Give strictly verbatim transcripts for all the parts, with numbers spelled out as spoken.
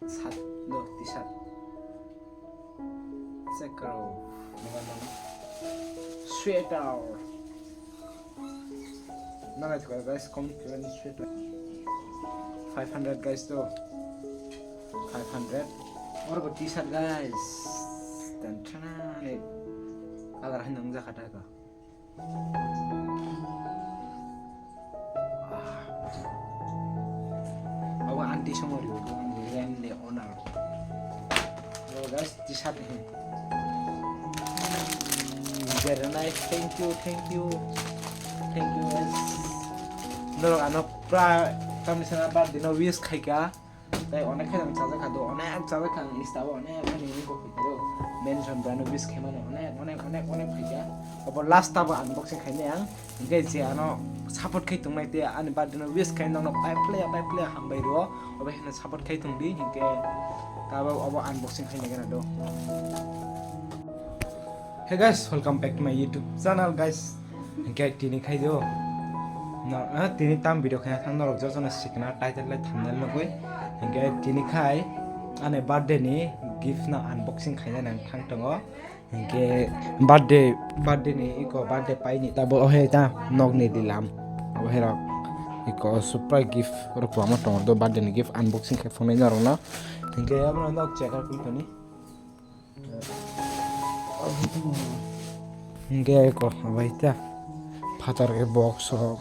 Sat do, T-shirt. Check karo. Sweater. Nana chukar guys, kom kiran sweater. Five hundred guys to. Five hundred. Or go T-shirt guys. Dan chana ni. Color han nang jakha ta ka. Abo aunty songwi rw rent ni owner. Hello guys, T-shirt he. Very nice, thank you, thank you, thank you guys. Norok ano pra tamni sana birthday no wish khaika. Tai onek khe ang chajak kha do, onek chajak kha ang Insta o, onek ani ni kok phai do. Mention brand wish khe mano, onek, onek, onek, onek phai kha. Obo last abo unboxing khainai ang. Hingke je ano support khai tongnai te ani birthday no wish khai nokno pai playa, pai playa hambai rwo. Obo hino support khai tongdi, hingke tabo obo unboxing khainai gana do. Hey guys, welcome back to my YouTube channel guys. Hingke tini khai do. No, ah, tini tam video khai thang norok jotono sikna title lai thumbnail nugui. Hingke tini khai ani birthday ni gift no unboxing khainai nang thang tongo. Hingke birthday, birthday ni iko birthday pai ni tabo ohe ta nog ni dilam. Abo herok iko surprise gift rok kwbangma tongo do birthday ni gift unboxing khai phunai norok no. Hingke abo no nog check out kuli toni. Hingke iko abai ta phatar ke box rok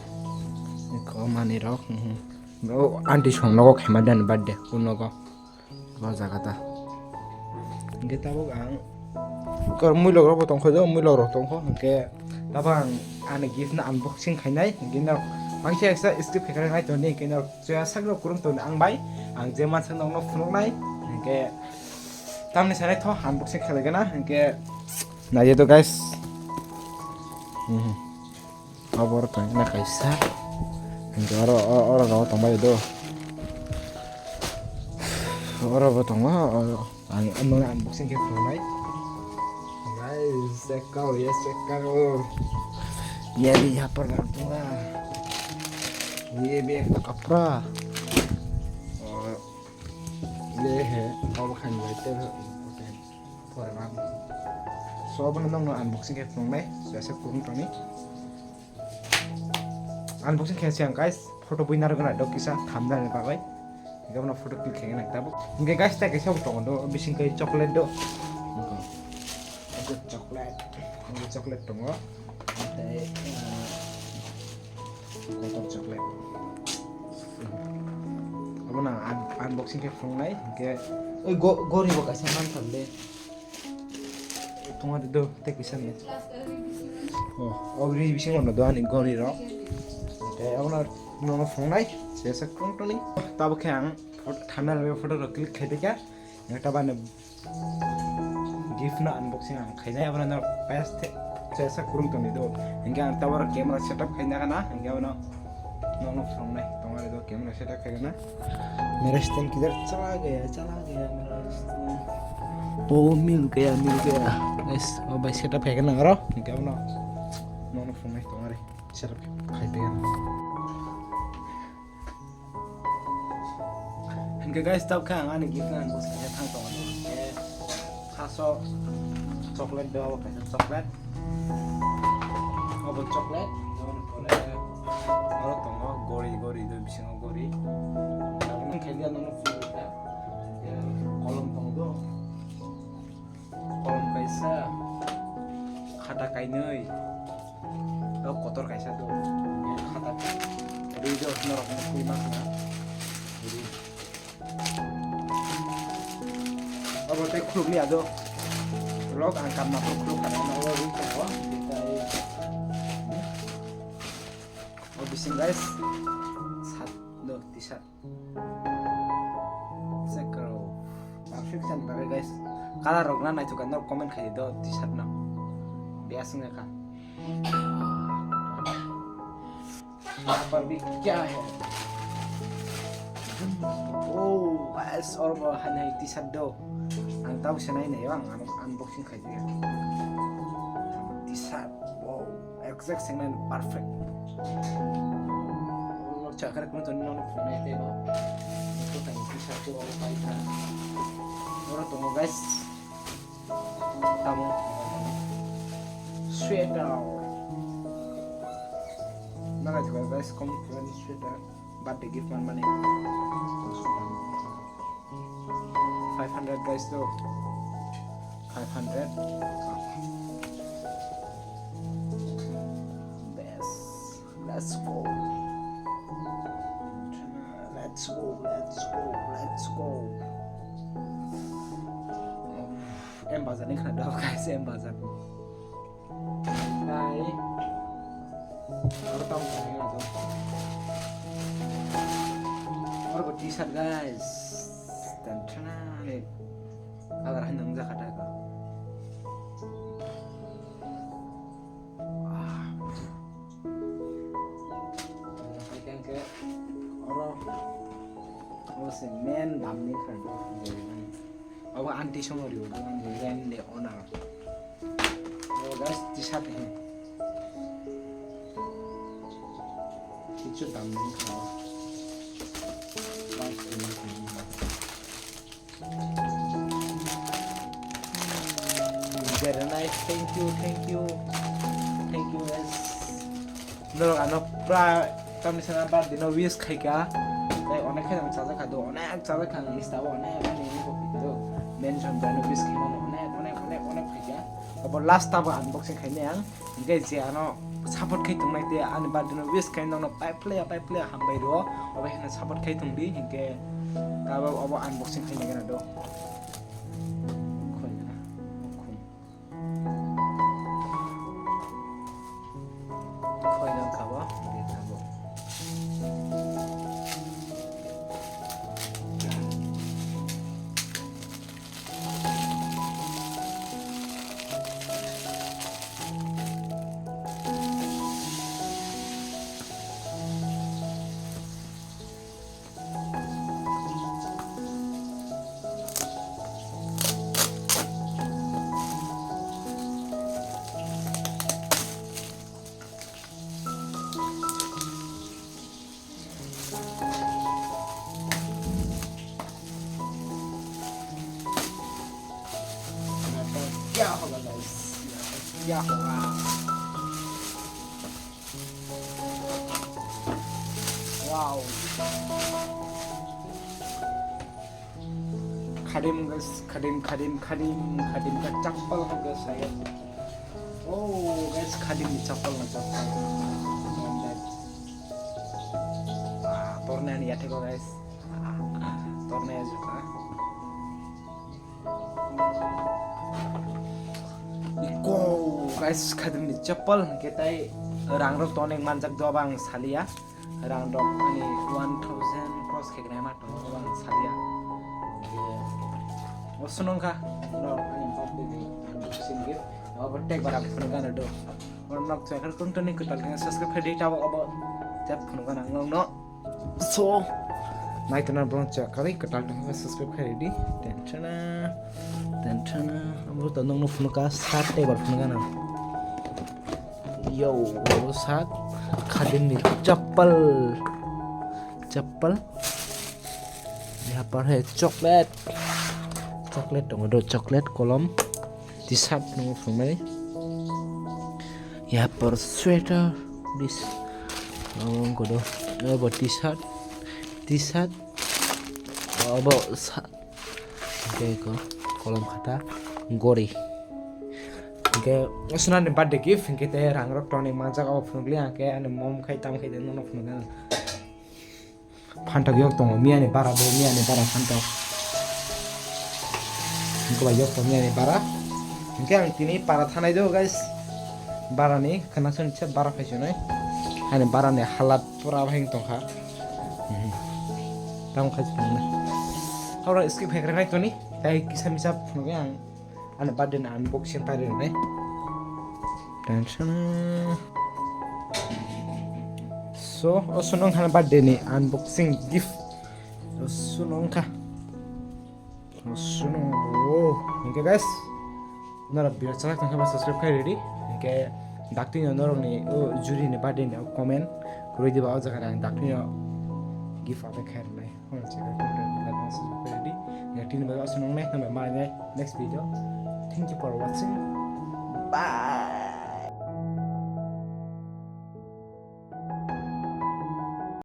iko mani rok. Bro aunty song nogo khema dan birthday unogo. O jaga ta. Hingke tabuk ang kor muilok rok bo tongkho do, muilok rok tongkho, hingke tabuk ang ani gift no unboxing khainai, hingke norok bangsa eksa skip khaikha nai tongdi, hingke norok chaya sak rok kwrwng tongdi ang bai, ang je mansak nokno phunuknai, hingke tamni sanai tho unboxing khlai gana, hingke naidi do guys. Mhm. Abo oro tongna kaisa. Hingke oro, o-, oro rogo tongbai do. Oro bo tongo, oro ang, ang unboxing khe phunuknai. Guys, check out, yes, check out. Ye bhi yahan par baat dunga. Ye bhi ek kapra. Aur ye hai, abo khan bai te important. Pore ma. So, abono nokno unboxing khe phunuknai, jesa kurung tongni. Unboxing khe siang guys, photo bui narwgna do kisa thumbnail ni bagwi. Hingke abono photo click khe nang tabuk. Hingke guys, tei kaisa bo tongo do, bising kai chocolate do. Hingke chocolate, hingke chocolate tongo. Tei, ah, kotor chocolate. Abono ang un-, unboxing khe phunuknai, hingke, oi go-, gori bo kaisa manthar le. Tongma de do, tei kisa ni. Oh, o ri bisingo no do ani gori rok. Tei abono nono phunuknai, sesa kurung tongni. Tabuk khe ang photo, thumbnail bai photo rok click khai tongkha. Neta bani gift no unboxing ang khainai, abono no payas the, sesa kurung tongni do. Hingke ang tabuk camera setup khaina kana, hingke abono nono phunuknai. Tongma de do camera setup khaina. मेरा स्टैंड किधर चला गया, चला गया मेरा स्टैंड। ओ मिल गया, मिल गया। Guys, o bai setup khaikhe nang aro. Hingke abono nono phunuknai tongari setup khai phaikhe. Hingke guys, tabuk khe ang ani gift nang bwsai khe thang tongo. Hingke saso chocolate do, kaisa chocolate. Obo chocolate, aboni pore oro tongo gori, gori do bisingo gori. Tabuk khe dia nono phunukha. Kolom tongo do. Kolom kaisa, khata kainwi, o kotor kaisa do, khata rwi do norok no twi ma khna rwi. Obo tei khuluk liya do, lok ang kamma khuluk khana no o rwi tongo, tei o bising guys, sat do, T-shirt. Check karo. Perfect chan bagwi guys. Color rok na naithok kha, norok comment khai di do T-shirt no. Biya swngya kha. Yahan par bhi kya hai? Oh, guys, oro bo hani hai T-shirt do. Ang tau se nai nai ang, ang unboxing khai di. T-shirt, wow. Exact same and perfect. Norok chakar kunu toni norok phunai tei no. Ito tani T-shirt ko pai kha. Tongo guys. Tamo. Sweater. Nang aji guys, kom friend sweater. Birthday gift man mani. Five hundred guys to. Five hundred. Best. Let's go. Let's go, let's go, let's go. Em bazar ni khna dok guys, em bazar. Nai. Aro tamo khna dok. Aro bo t-shirt guys. Dan chana ni. Agar han nang jakha ta ka. Ah. Hai khe oro, oro se main damni khan. Abo aunty sono rio, abo ni land ni owner. Oro guys, t-shirt he. Kichu damni khan. Guys, ini khan. Very nice, thank you, thank you, thank you guys. Norok ano pra tamni sana birthday no wish khaika. Tai onek khe ang chajak kha do, onek chajak kha ang list o, onek ani ni ko do. Mention jani wish khaimano onek, onek, onek, onek khaika. Abo last abo unboxing khainai ang. Hingke je ano support khai tongnai te ani birthday no wish khai nokno pai phle ya, pai phle ya hambai rwo. Obo hino support khai tongdi, hingke abo, abo unboxing khai nai gana do. Khoi gana. Khum. Khoi nang kha bo, hingke kha bo. क्या होगा guys? क्या होगा? Wow. Khadim guys, khadim, khadim, khadim, khadim ka chappal ho guys, saya. Oh guys, khadim ni chappal na chappal. Ah, torne ani yathego guys. Ah, torne ajo ka. Iko guys, khadim ni chappal hingke tai rang rok tonek manjak do bang salia. Rang rok ani one thousand cross khe gnai ma tongo, ang salia. O sunung kha, no, ani birthday ni unboxing gift. Abo tek bara phunuk gana do. Oro nok chakar kung toni kwtal khe subscribe khai di, tabo abo tek phunuk gana ang no. So, nai tona bro chakar kwtal khe subscribe khai di. Tension, tension, abo to nong no phunuk ka, sat tek bara phunuk gana. Yo, sak khadim ni chappal, chappal. Yaha par hai chocolate, chocolate tongo do, chocolate kolom, t-shirt nungo phungnai. Yaha par sweater, this, oh, godo, abo t-shirt, t-shirt, abo sa-, Hingke ko kolom khata gori. Hingke sunani birthday gift hingke te rang rok toni manjak abo phunukli hingke ani mom khai tam khai de nono phunukha. Phantok yok tongo miyani bara bo miyani bara phantok. Hingke bai yok tongo miyani bara. Hingke ang tini para thanai do guys. Bara ni khana soni se bara phai sonoi. Ani bara ni halat pura bheng tongkha. Mhm. Tamo khai tongna. Hora skip hekre nai toni. Tai kisa misa phunukgwi ang ani birthday ni unboxing pairwi rwnai. Tension. So, o sunung khana birthday ni unboxing gift. O sunung kha. O sunung. Hingke guys, norok video chana tongkha ba subscribe khai ready. Hingke daktino norokni o juri ni birthday ni comment kurui diba o jaga ang daktino gift abe khai rwnai. Hon chega content like subscribe khai ready. Tini bagwi aswk nang nai, nang bai malai nai next video. Thank you for watching. Bye.